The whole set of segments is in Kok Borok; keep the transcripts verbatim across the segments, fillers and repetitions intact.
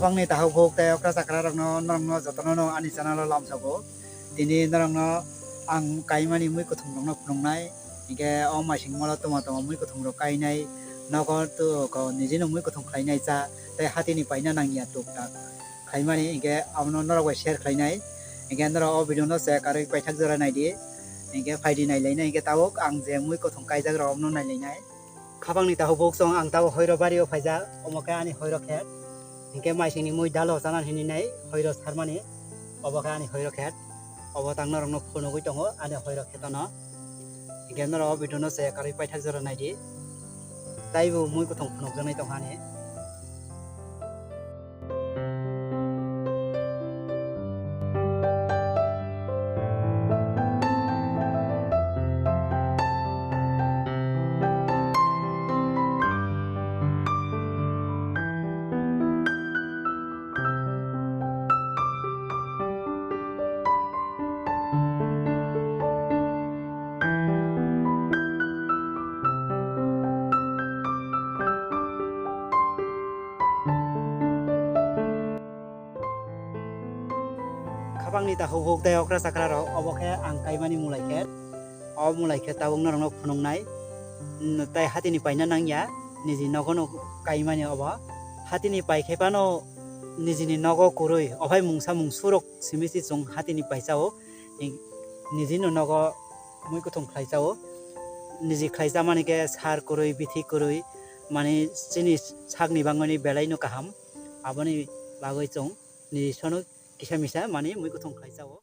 Bangni takhuk bukhuk tei okra chakra rokno, norokno jotono no ani channel o lamsogo. Tini norokno ang kaimani mui kwthwng rokno phunuknai. Hinkhe o maising molo tongma tongma mui kwthwng rok kainai. Nogo to ko nijino mui kwthwng khlainai cha tei hatini paina nangya tuk tak khlaimani, hinkhe abono norok bai share khlainai. Hinkhe norok o video no se karwi paithak jora naidi. Hinkhe phaidi nailainai, hinkhe tabuk ang je mui kwthwng kaijak rok abono nailainai. Khapangni takhuk bukhuk chwng ang tabuk hoiro bario phaijak, omo khe ani hoiro khet. Hinkhe maisingni mui dalo chana hinwi nai hoiro sarmani, obo khe ani hoiro khet. Obo tang norokno phunugwi tongo ani hoiro khetono. Hinkhe norok o video no se karwi paithak jora naidi. Taibo mui kwthwng phunukjaknai tongkha ani. Khapangni takhuk bukhuk tei okra chakra rok, obo khe ang kaimani mulai khe. O mulai khe tabuk norokno phunuknai. N-, tei hatini paina nangya, niji nogono kaimani obo. Hatini pai khe phano nijini nogo kwrwi, ophai mungsa mungsurok simi se chwng hatini paisa o. Ni-, nijino nogo mui kwthwng khlai cha o. Niji khlai cha mani khe sar kwrwi, bithi kwrwi, mani chini sakni bangmani belai no kaham. Aboni bagwi chwng niji sono kisa misa mani mui kwthwng khlai cha o.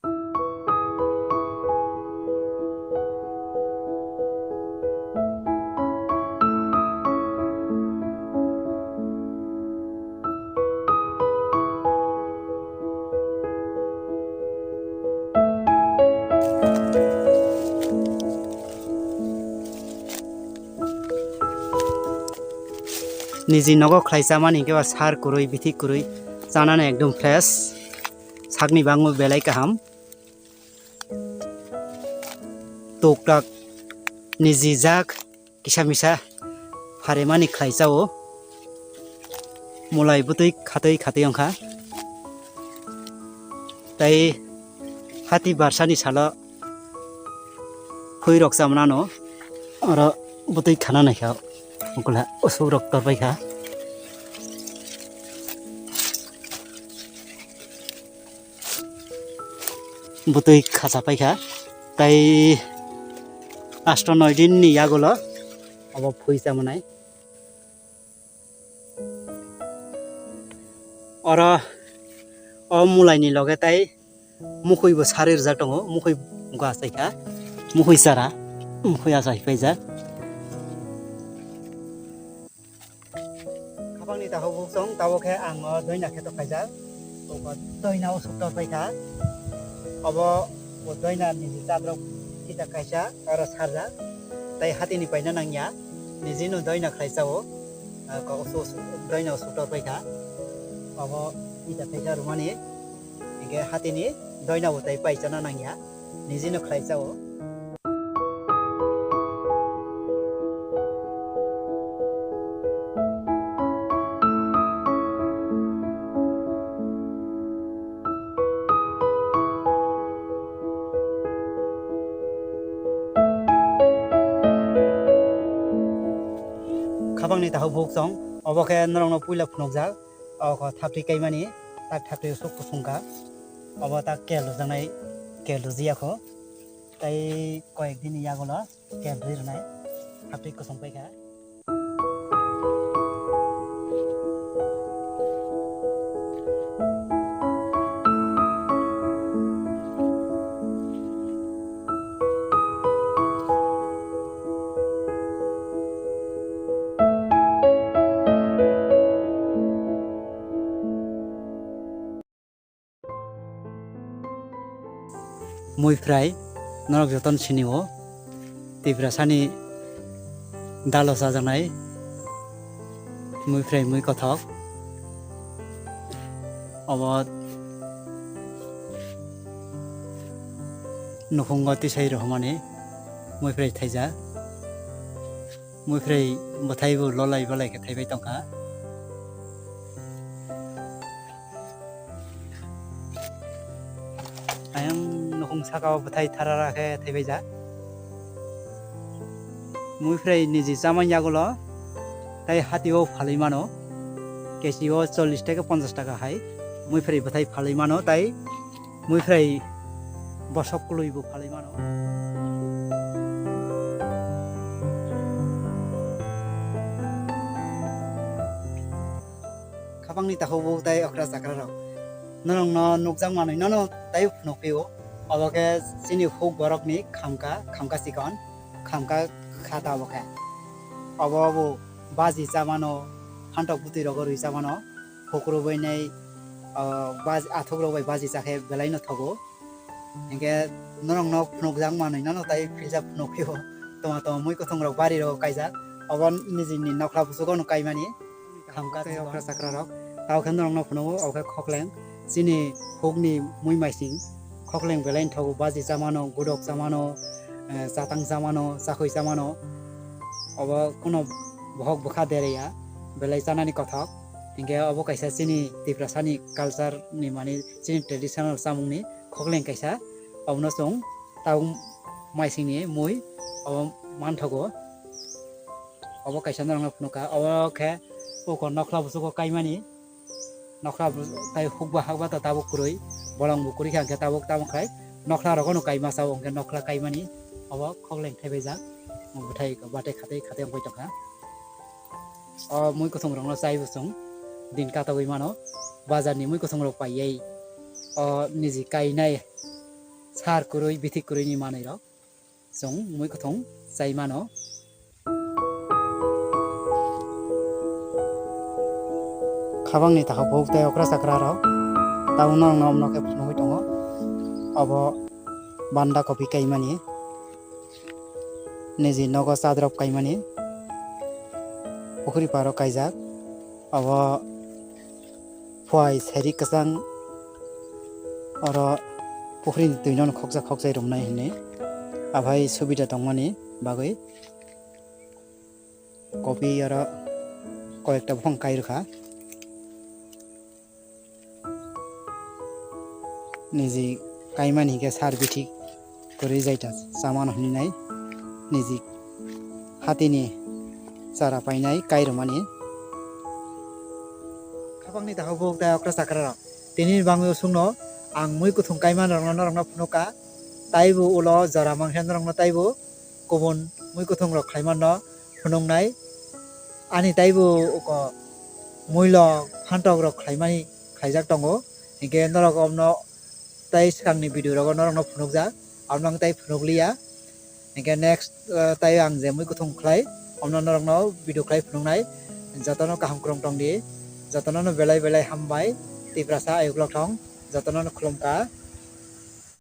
Niji nogo khlai chamani hinkhe ba sar kwrwi, bithi kwrwi, chanani ekdom fresh, sakni bangwi belai kaham. Tuktak niji jak kisa misa pharemani khlai cha o. Mulai bwtwi khatwi khatwi wngkha. Tei hati barsani salo khwi rok chamnano oro bwtwi khana naikha, ukula usuk rok torbai kha. Bwtwi khacha paikha, tei asto noi din ni yagulo obo phui chamanai. Oro o mulai ni loge tei mukhui bo sari rijak tongo, mukhui bo achaikha, mukhui chara, mukhui achai paijak. Khapangni takhuk bukhuk chwng tabuk khe ang o doina khe tok khaijak. Oko doina o suktor paikha. Obo bo doina niji chatrok kita kaisa oro sarjak. Tei hatini paina nangya. Nijino doina khlai cha o. Oko usu usu doina o suktor paikha. Obo kita paikha rwmani. Hinkhe hatini doina bo tei pai chana nangya. Nijino khlai cha o. Khapangni takhuk bukhuk chwng, obo khe norokno puila phunukjak, o kho thaptwi kaimani, tak thaptwi usuk kusung kha, obo tak kel rwjaknai, kel rwjiyakho, tei koyek dini yagulo. Kebri rwnai, haptwi kosong paikha. Mui phrai norok jotono sinio, Tiprasani dalo chajaknai mui phrai mui kothok. Obo nukhungo tisai rohormani mui phrai thaijak. Mui phrai bwthai bo lolai balai khe thaibai tongkha. Ayang nukhung saka o bwthai tharara khe thaibaijak. Muiphrai niji chamani yagulo tai hati o phalwi mano. Kechi o chollish taka ponchash taka hai. Muiphrai bwthai phalwi mano tai muiphrai bosok kwlwi bo phalwi mano. Khabangni takhuk bukhuk tai okra chakra rok. Norokno nukjak manwi nono tai phunuk phio. Obo khe chini huk borokni khamka, khamka chikon, khamka khata obo khe. Obo bo baji chamano, phantok bwtwi rogo rwi chamano. Huk rwbainai, ah, baj-, athuk rok bai baji chakhe belai no thogo. Hinkhe norokno phunukjak manwi nono tai philsa phunuk phio. Toma toma mui kwthwng rok bari rogo kaijak. Obo nijini nokla busugo no kaimani. Khamka tei okra chakra rok. Tao khe norokno phunugo, obo khe khokleng. Chini hukni mui maising. Khokleng belai thogo, baji chamano, gudok chamano, eh, chatang chamano, chakhwi chamano. Obo kuno bohok bwkha derya, belai chanani kothok. Hinkhe obo kaisa chini Tiprasani culture ni, mani chini traditional chamungni khokleng kaisa. Obono chwng tabuk maisingni mui obo manthogo. Obo kaisa norokno phunukha. Obo khe uko nokla busugo kaimani. Nokla bus-, tai hukba hakba ta tabuk kwrwi. Bolong bo kwrwi kha hinkhe tabuk tamo khlai. Nokla rogo no kaima sao hinkhe nokla kaimani. Obo khokleng thaibaijak. Bwthai bathai khatwi khatwi wngwi tongkha. O mui kwthwng rokno chaibo chwng din katogwi mano. Bazar ni mui kwthwng rok paiyai. O niji kainai sar kwrwi, bithik kwrwi ni manwi rok. Chwng mui kwthwng chai mano. Khabangni takhuk bukhuk tei okra chakra rok tabuk norokno omno khe phunugwi tongo. Obo banda kopi kaimani, niji nogo chadrop kaimani, pukhri paro kaijak. Obo Phuai seri kwchang oro pukhrini twino khoksa khoksa romnai hinwi aphai subida tongmani bagwi kopi oro koyekta buphang kai rwkha. Niji kaimani hinkhe sar bithi kwrwi jaita chamano hinwi nai niji hatini chara painai kairwmani. Khabangni takhuk bukhuk tei okra chakra rok, tini bangwi usukno ang mui kwthwng kaimani rokno norokno phunukha, taibo ulo jora mangkhe norokno taibo kubun mui kwthwng rok khlaimanno phunuknai. Ani taibo uko muilo phantok rok khlaimani khlaijak tongo, hinkhe norok omno tai swkangni video rogo norokno phunukjak, abono ang tai phunukliya. Hinkhe next, eh, tai ang je mui kwthwng khlai, omno norokno video khlai phunuknai. Jotono kaham kwrwng tongdi, jotono no belai belai hambai, Tiprasa ayuk lok thong, jotono no khulumkha.